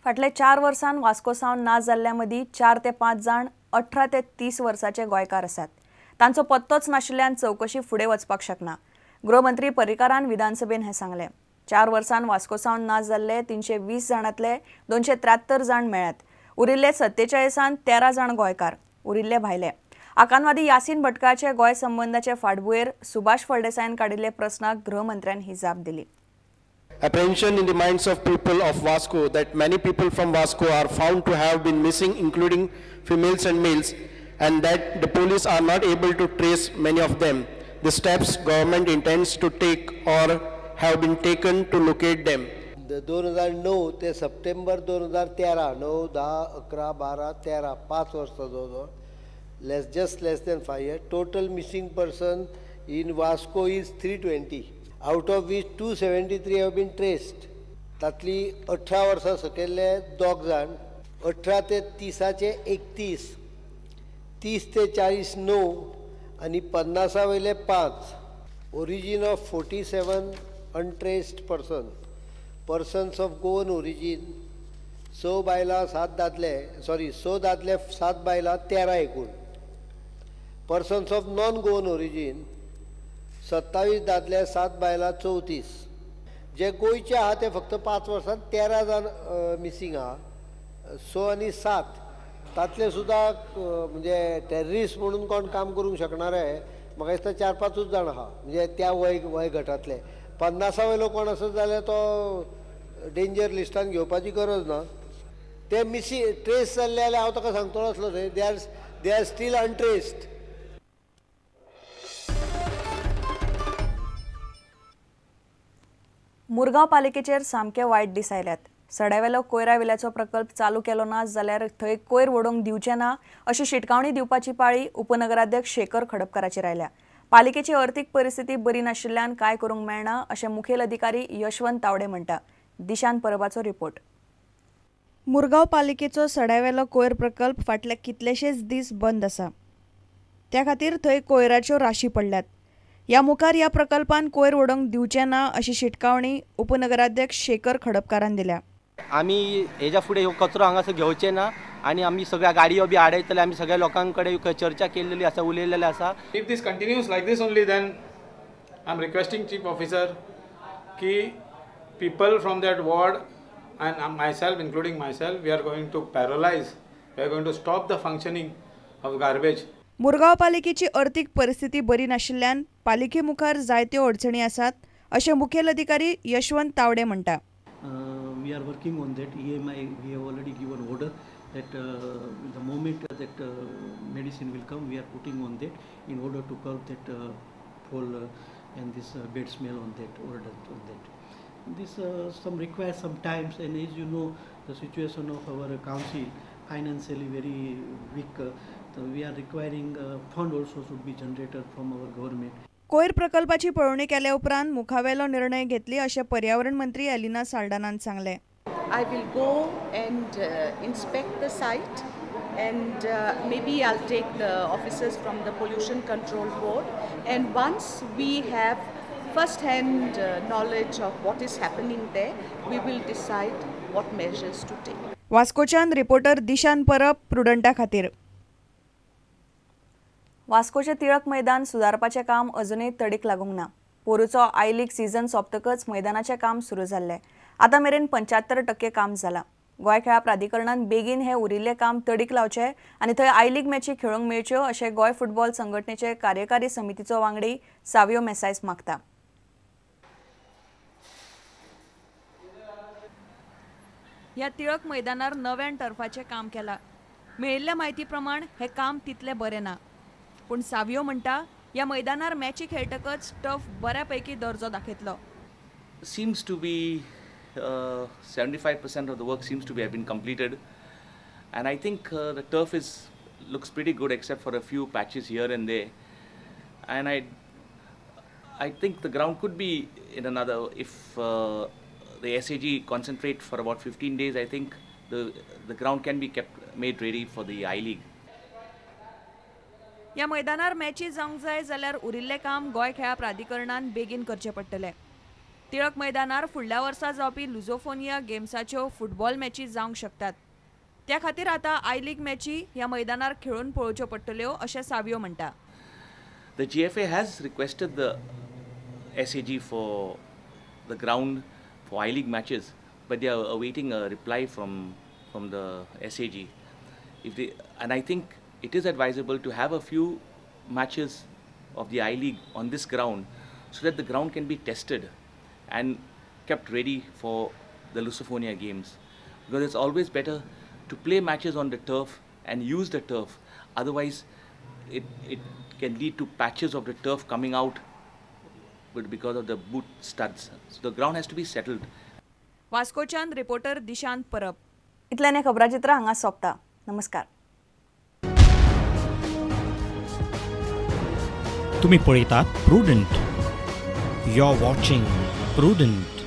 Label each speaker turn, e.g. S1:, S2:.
S1: फाटले 4 वर्सां वास्को सावन ना जाल्ल्या मदीं 4 ते 5 जाण 18 ते 30 वर्साचे गोंयकार आसात. तांचो पत्तोच नाशिल्ल्यान चवकशी फुडें वचपाक शकना. गृहमंत्री पर्रीकारान विधानसभेन हें सांगलें. 4 वर्सां वास्को सावन ना जाल्ले 320 जाणांतले 273 जाण मेळ्ळ्यात. उरिल्ले 47 13 जाण गोंयकार, उरिल्ले भायले. आकांतवादी यासीन भटकाचे गोंय संबंदाचे फाटभुंयेर सुभाष फळदेसायान काडिल्ले प्रस्नाक गृहमंत्र्यान ही जाप दिली.
S2: Apprehension in the minds of people of Vasco that many people from Vasco are found to have been missing, including females and males, and that the police are not able to trace many of them. The steps government intends to take or have been taken to locate them.
S3: 2009 ते सप्टेंबर 2013, 9, 10, 11, 12, 13, 5 वर्सां जवळ less, just less than 5 years. Total missing person in Vasco is 320, out of which 273 have been traced. तातली 18 वर्सां सकयल्ले 2 जाण, 18 ते 30 31, 30 ते 40 9 आनी 50 वयले 5. Origin of 47 untraced person, persons of Goan origin, 6 बायलां 7 दादले, सॉरी 6 दादले 7 बायलां 13 एकूण. Persons of non Goan origin 27 दादले 7 बायलां 34. जे गोंयचे आहा ते फक्त 5 वर्सांत 13 जाण मिसींग आहा. 6 आनी 7 तातले सुद्दां म्हणजे टेररिस्ट म्हणून कोण काम करूंक शकणार आहे म्हाका दिसता 4-5 जाण आहा, म्हणजे त्या वय गटांतले. 50 वयलो कोण आसत जाल्यार तो डेंजर लिस्टान घेवपाची गरज ना. ते मिसींग ट्रेस जाल्ले जाल्यार हांव ताका सांगतलो आसलो न्हय, they are still untraced.
S1: Murgaon पालिकेचेर सामके वायट दीस आयल्यात. सड्यावेलो कोयरा विल्याचो प्रकल्प चालू केलो ना जाल्यार थंय कोयर वडोवंक दिवचे ना अशी शिटकावणी दिवपाची पाळी उपनगराध्यक्ष शेखर खडपकाराचेर आयल्या. पालिकेची अर्थीक परिस्थिती बरी नाशिल्ल्यान काय करूंक मेळना अशें मुखेल अधिकारी यशवंत तावडे म्हणटा. दिशान परबाचो रिपोर्ट. मुरगांव पालिकेचो सड्यावेलो कोयर प्रकल्प फाटले कितलेशेच दीस बंद आसा. त्या खातीर थंय कोयराच्यो राशी पडल्यात. ह्या मुखार ह्या प्रकल्पान कोयर वडोवंक दिवचे ना अशी शिटकावणी उपनगराध्यक्ष शेखर खडपकारान दिल्या.
S4: आमी हेज्या फुडें ह्यो कचरो हांगासर घेवचे ना आनी आमी सगळ्या गाडयो बी आडयतले. आमी सगळ्या लोकां कडेन चर्चा केल्ली आसा, उलयलेले आसा.
S5: If this continues like this only then I am requesting chief officer की people from that ward and myself, including myself, we are going to paralyse, we are going to stop the functioning of garbage.
S1: Murgaon पालिकेची अर्थीक परिस्थिती बरी नाशिल्ल्यान पालिके मुखार जायत्यो अडचणी आसात अशें मुखेल अधिकारी यशवंत तावडे म्हणटा.
S6: We are working on that. EMI, we have already given order that the moment that medicine will come, we are putting on that in order to curb that fall and this bad smell on that order on that. This some requires some times, and as you know, the situation of our council financially very weak. So we are requiring fund also should be generated from our government.
S1: कोयर प्रकल्पाची पळोवणी केल्या उपरांत मुखावेलो निर्णय घेतली अशें पर्यावरण मंत्री एलिना साल्डानान सांगलें.
S7: I will go and inspect the site and maybe I'll take the officers from the Pollution Control Board, and once we have first-hand knowledge of what is happening there, we will decide what measures to take.
S1: वास्कोच्यान reporter Dishan Parab, प्रुडंटा खातीर. वास्कोचे टिळक मैदान सुदारपाचें काम अजुनूय तडीक लागूंक ना. पोरूचो I league season सोंपतकच मैदानाचें काम सुरू जाल्लें. आतां मेरेन 75% काम जालां. गोंय खेळा प्राधिकरणान बेगीन हें उरिल्लें काम तडीक लावचें आनी थंय I league मॅची खेळूंक मेळच्यो अशें गोंय फुटबॉल संघटनेचे कार्यकारी समितीचो वांगडी सावियो मेसायस मागता. ह्या टिळक मैदानार नव्यान टर्फाचें काम केलां. मेळिल्ल्या म्हायती प्रमाण हें काम तितलें बरें ना, पूण सावियो म्हणटा ह्या मैदानार मॅची खेळटकच टर्फ बऱ्यापैकी दर्जो दाखयतलो.
S8: Seems to be 75% of the work seems to be have been completed, and I think the turf is looks pretty good except for a few patches here and there, and I think the ground could be in another, if the SAG concentrate for about 15 days, I think the ground can be kept made ready for the I League.
S1: ह्या मैदानार मॅची जावंक जाय जाल्यार उरिल्लें काम गोंय खेळा प्राधिकरणान बेगीन करचें पडटलें. टिळक मैदानार फुडल्या वर्सा जावपी लुझोफोनिया गेम्साच्यो फुटबॉल मॅची जावंक शकतात. त्या खातीर आतां I league मॅची ह्या मैदानार खेळून पळोवच्यो पडटल्यो अशें सावियो म्हणटा.
S8: The GFA has requested the SAG for the ground for I League matches, but they are awaiting a reply from the SAG. And I think it is advisable to have a few matches of the I League on this ground so that the ground can be tested and kept ready for the Lusophonia games, because it's always better to play matches on the turf and use the turf. Otherwise, it can lead to patches of the turf coming out because of the boot studs. So the ground has to be settled.
S1: वास्कोच्यान reporter Dishant Parab. इतल्याने खबराचित्र हांगा सोंपता. नमस्कार.
S9: तुम्ही पळयतात Prudent. You are watching Prudent.